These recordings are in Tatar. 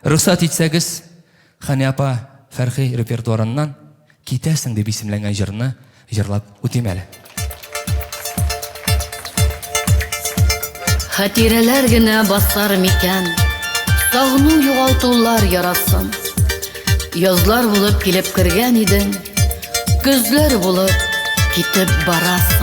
Рөхсәт итсәгез, Хәния апа Фәрхи репертуарыннан Китәсең дип исемләнгән җырны җырлап үтим әле. Хатирәләр генә басар микән Сагыну югалтулар ярасын. Язлар булып килеп кергән идең, Көзләр булып китеп барасың.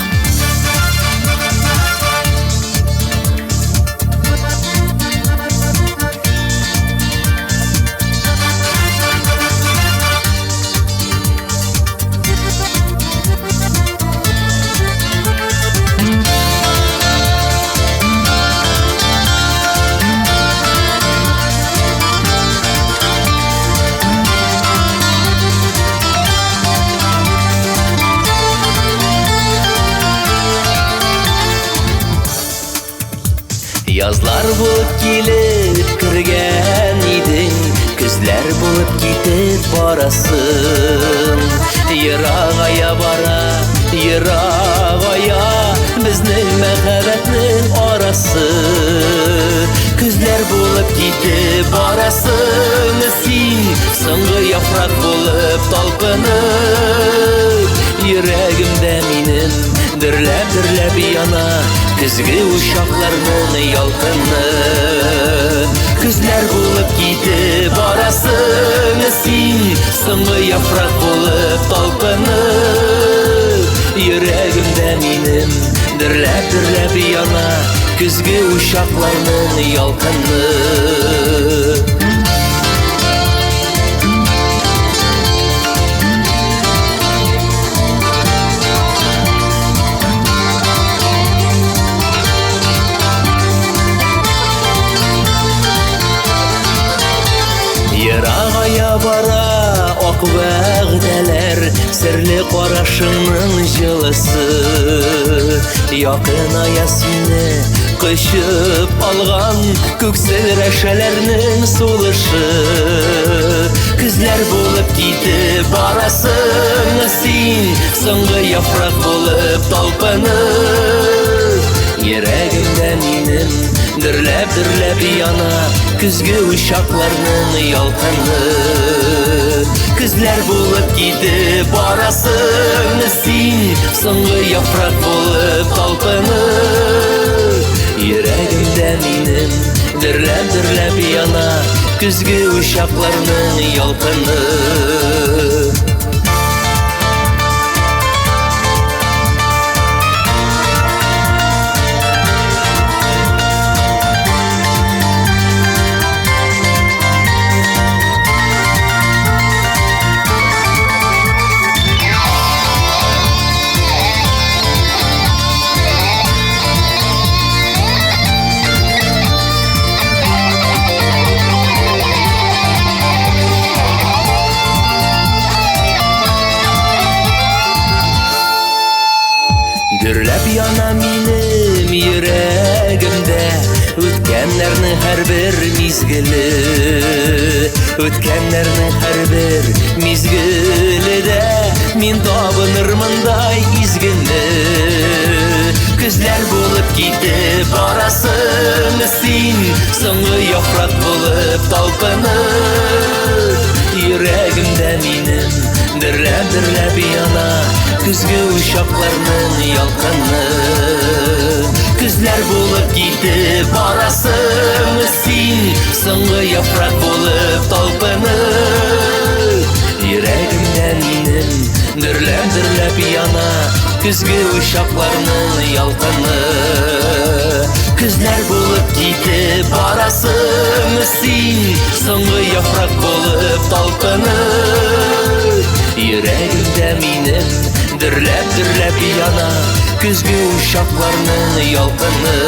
Язлар булып килеп кергән идең, көзләр булып китеп барасың. Ерагая бара, ерагая безнең мәхәббәтнең арасы. Көзләр булып китеп барасың син, соңгы яфрак булып талпынып, йөрәгемдә минем дөрләп-дөрләп яна көзге учакларның ялкыны. Көзләр булып китеп барасың син, соңгы яфрак булып талпынып, йөрәгемдә минем дөрләп-дөрләп яна көзге учакларның ялкыны. Ерагая бара ак вәгъдәләр, серле карашыңның җылысы. Якыная сине кочып алган күксел рәшәләрнең сулышы. Көзләр булып китеп барасың син, соңгы яфрак булып талпынып, йөрәгемдә минем дөрләп-дөрләп яна көзге учакларның ялкыны. Көзләр булып китеп барасың син, соңгы яфрак булып талпынып, йөрәгемдә минем дөрләп-дөрләп яна көзге учакларның ялкыны. Дөрләп яна минем йөрәгемдә үткәннәрнең һәрбер мизгеле. Үткәннәрнең һәрбер мизгеле дә мин табынырмындай изгене. Көзләр булып китеп барасың син, соңгы яфрак булып талпынып, йөрәгемдә минем дөрләп-дөрләп яна көзге учакларның ялкыны. Көзләр булып китеп барасың син, соңгы яфрак булып талпынып, йөрәгемдә минем дөрләп-дөрләп яна көзге учакларның ялкыны. Көзләр булып китеп барасың син, соңгы яфрак булып талпынып, йөрәгемдә минем дөрләп-дөрләп яна көзге учакларның ялкыны.